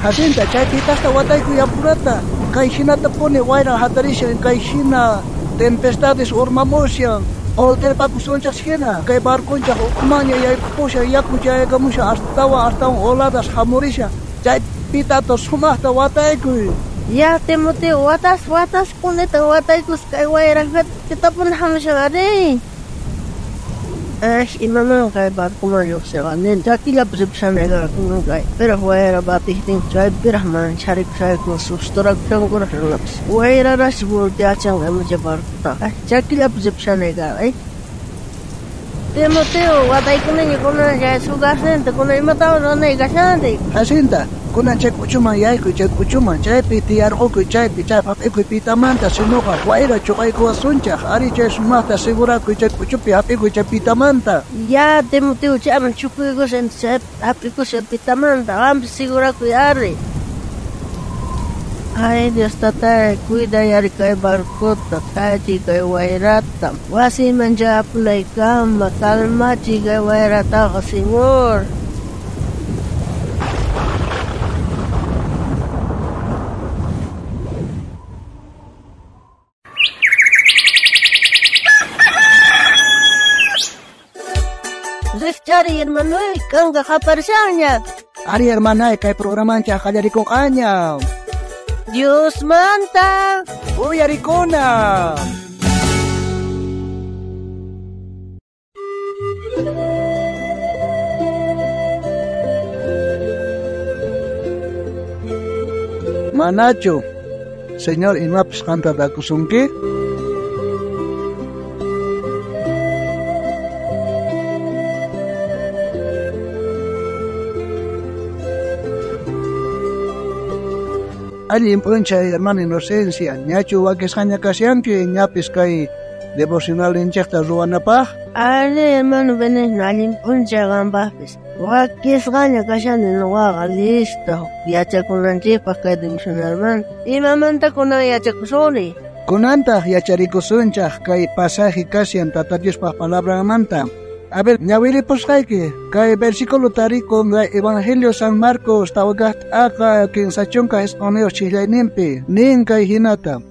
Jacinta, chay pitasta wataykuy apurata. Kay hinata puni wayra hatarishan, kay hina tempestades urmamushan. Olterpakusunchaq hina, kay barconchaq ukmaña yaykupushan, yaku chayakamushan, astawan oladas hamurishan. Chay pitata sumaqta wataykuy. Ya, Timoteo, watas kunita wataykus kay wayra pitapun hamushan ari. Imaman kay barcoman lluqsirqani, chakillapi ripushanaykarqa kay piraq wayra batijtin chaypiraq mancharikushaykun sustorakushankuraq runapas. Wayrarash volteachanqa imacha barcota. Chakillapi ripushanaykarqa. Timoteo, wataykunaña kunan chay sugasninta kunan imatawan runay kashanti. Jacinta, kunan chay k'uchuman yaykuy, chay k'uchuman chaypi tiyarqukuy, chaypi chay hap'ikuy pitamanta, sinuqa wayra chuqaykuwasunchaq, ari chay sumaqta segurakuy chay k'uchupi hap'ikuy chay pitamanta. Ya, Timoteo, chayman chukuykushan chay hap'ikushan pitamanta, qanpis segurakuy ari. Ay, Dios tatay, cuiday ari kay barcota, kachi kay wayrata. Wasiman chayapulaykama, kalmachiy kay wayrataqa, Señor. Rikchari, hermanoy, kanqa qaparishanña. Ari, hermanay, kay programanchaq qallarikunqaña. Dios manta. Uyarikuna. Manachu, Señor, imapis qanta dakusunki? Allin p'unchay, hermana Inocencia, ñachu wakisqaña kashanki, ñapis kay devocional ninchaqta ruwanapaq? Ari, hermano Benigno, allin p'unchay qanpaqpis. Wakisqaña kashani nuqaqa, listo, yachakunanchikpaq kay devocionalmanta. Imamanta kunan yachakusuni? Kunantaq yacharikusunchaq kay pasaje kashan Tata Diospaq palabranmanta. A ver, ñawiripusqayki, kay versículo tarikun Evangelio San Marcos tawakaq t'aqa 15 ch'illayninpi, nin kay hinata.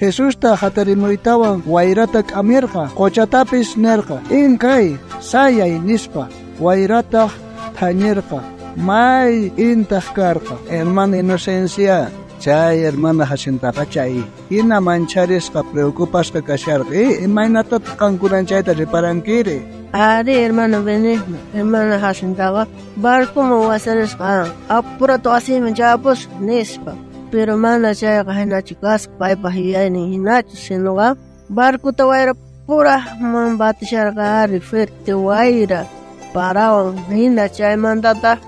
Jesusta hatarimuytawan wayrata k'amirqa, quchatapis nerqa, inkay, sayay nispa, wayrataq thañirqa, may intaq karqa. Hermana Inocencia, chay hermana Jacintaqa chay hina mancharisqa preocupasqa kasharqa. Imaynatataq qankunan chayta reparankiri? Ari, hermano Benigno, hermana Jacintaqa barcoman wasarisqa, apurata wasiman chayapusqa nispa. Pero mana chayqa hinachu kasqa, paypaq yuyaynin hinachu, sinuqa barcota wayra puraqman batisharqa ari, fuerte wayra parawan hina chaymantataq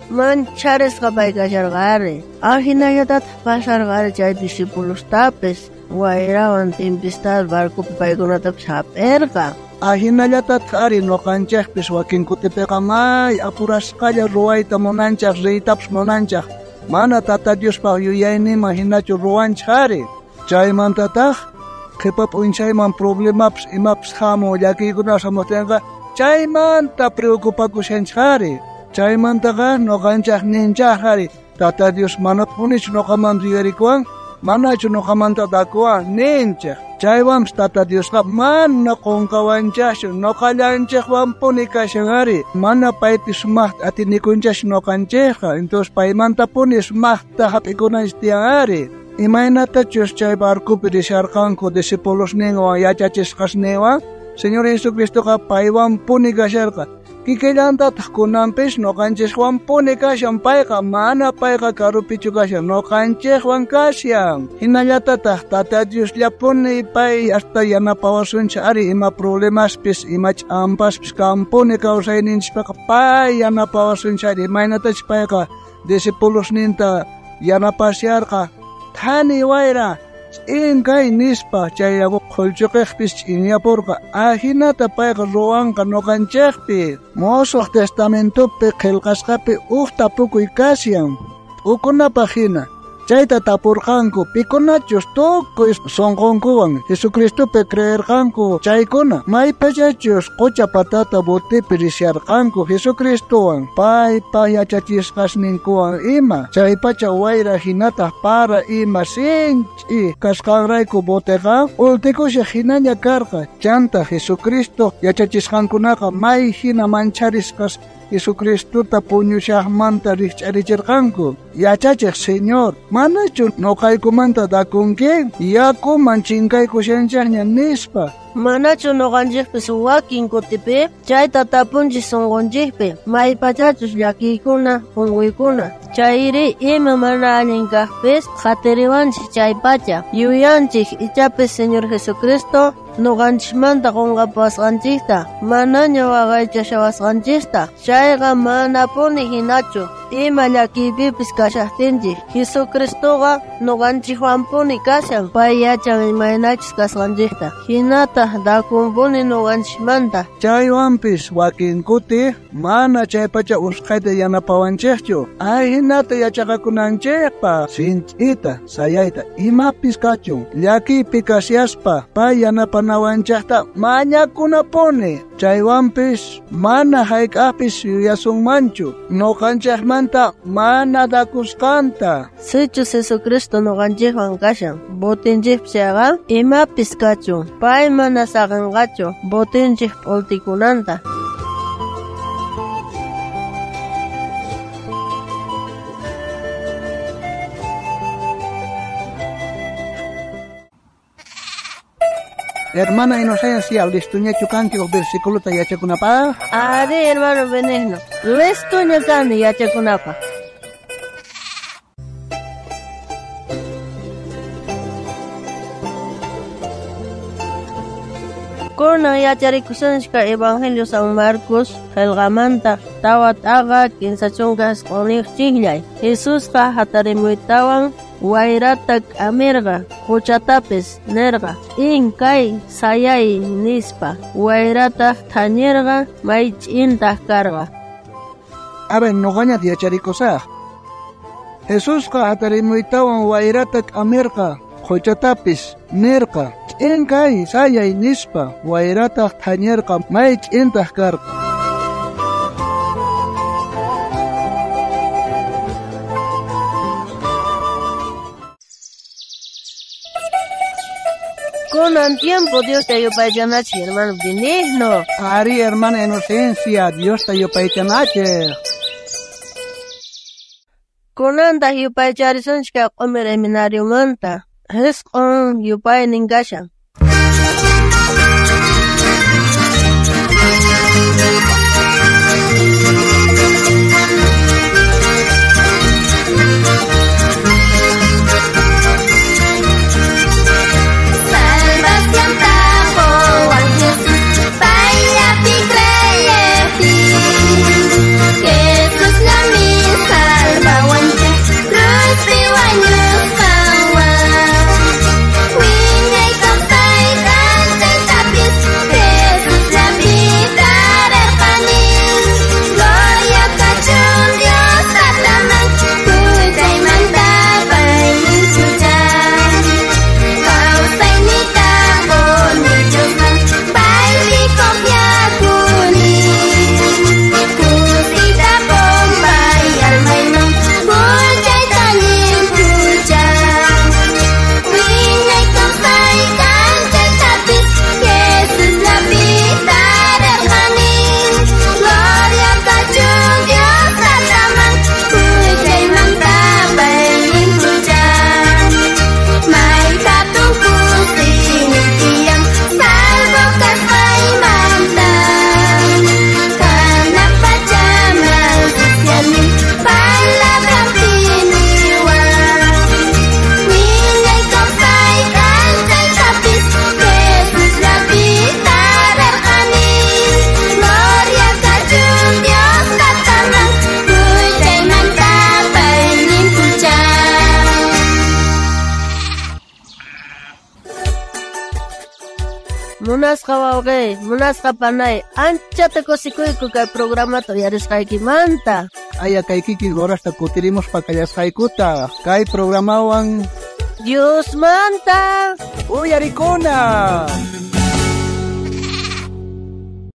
mancharisqa pay kasharqa ari. Ajinallatataq pasarqa ari chay discipulostapis, wayrawan tempestad barcopi paykunatapis hap'irqa. Ajinallatataq ari nuqanchaqpis wakin kutipiqa may apurasqalla ruwayta munanchaq, riytapis munanchaq, mana Tata Diospaq yuyayninman hinachu ruwanchaq ari. Chaymantataq qhipa p'unchayman problemapis imapis hamun llakiykunapas hamuqtinqa chaymanta preocupakushanchaq ari. Chaymantaqa nuqanchaq ninchaq ari, Tata Dios manapunichu nuqamanta yuyarikuwan, manachu nuqamanta dakuwan ninchaq. Chaywanpis Tata Diosqa mana qunqawanchaqchu, nuqallanchaqwanpuni kashan ari. Mana paypi sumaqta atinikunchaqchu nuqanchikqa, entonces paymantapuni sumaqta hap'ikunanchik tiyan ari. Imaynatachus chay barcopi risharqanku discipulosninwan yachachisqasninwan, Señor Jesucristoqa paywanpuni kasharqa. Kikillantataq kunanpis nuqanchikwanpuni kashan payqa, mana payqa karupichu kashan, nuqanchikwan kashan. Hinallatataq Tata Diosllapuni pay hasta yanapawasunchik ari ima problemaspis, ima ch'ampaspis kanpuni kawsayninchikpiqa pay yanapawasunchik ari. Imaynatachus payqa discipulosninta yanapasharqa, thani wayra, inkay nispa chay qhullchuqiqpis ch'inyapurqa. Ajinata payqa ruwanqa nuqanchikpi. Musuq Testamentopi qillqasqapi uj tapukuy kashan, t'ukunapaq hina. Chayta tapurqanku pikunachus tukuy sunqunkuwan Jesucristopi creerqanku chaykuna maypachachus qucha patata botepi risharqanku Jesucristowan paypa yachachisqasninkuwan ima chaypacha wayra hinataq para ima sinch'i kasqanrayku boteqa ultikusha hinaña karqa chanta Jesucristo yachachisqankunaqa may hina mancharisqas Jesucristota puñushaqmanta rikch'arichirqanku yachachiq Señor manachu nuqaykumanta dakunki yakuman chinkaykushanchikña nispa. Manachu nuqanchikpis wakin kutipi chayta tapunchik sunqunchikpi maypachachus llakiykuna unquykuna chayri ima mana allin kaqpis qhatiriwanchik chaypacha yuyanchik ichapis Señor Jesucristo nuqanchikmanta qunqapawasqanchikta manaña waqaychashawasqanchikta chayqa manapuni hinachu ima llakiypipis kashaqtinchik Jesucristoqa nuqanchikwanpuni kashan pay yachan imaynachus kasqanchikta hinataq dakunpuni nuqanchikmanta. Chaywanpis wakin kuti mana chaypacha usqhayta yanapawanchikchu ajinata yachaqakunanchikpaq sinch'ita sayayta imapis kachun llakiypi kashaspa pay yanapanawanchikta mañakunapuni chaywanpis mana hayk'aqpis yuyasunmanchu nuqanchikmanta mana dakusqanta. Sichus Jesucristo nuqanchikwan kashan botinchikpi chayqa imapis kachun pay mana saqinqachu botinchik p'ultikunanta. Hermana Inocencia, listuñachu kanki uj versículota yachakunapaq? Ari, hermano Benigno, listuña kani yachakunapaq. Kunan yacharikusunchika Evangelio San Marcos qillqamanta tawa t'aqa 39 chikllay. Jesusqa hatarimuytawan wayrata k'amirqa quchatapis nirqa in kay sayay nispa wayrataq thañirqa may ch'intaq karqa. A ver, nuqaña yacharikusaq. Jesusqa hatarimuytawan wayrata k'amirqa quchatapis nirqa ch'in kay sayay nispa wayrataq thañirqa may ch'intaq karqa. Kunan tiempo Diosta yupaychanachik, hermano Benigno. Ari, hermana Inocencia, Diosta yupaychanachik. Kunantaq yupaycharisunchik q'umir seminariomanta. Jisq'un yupaynin kashan. Salva Munasqa wawqi, munasqa panay, anchata kusikuyku kay programata uyarisqaykimanta. Aya kay kikin horasta kutirimuspa kallasqaykuta kay programawan Diosmanta uyarikuna.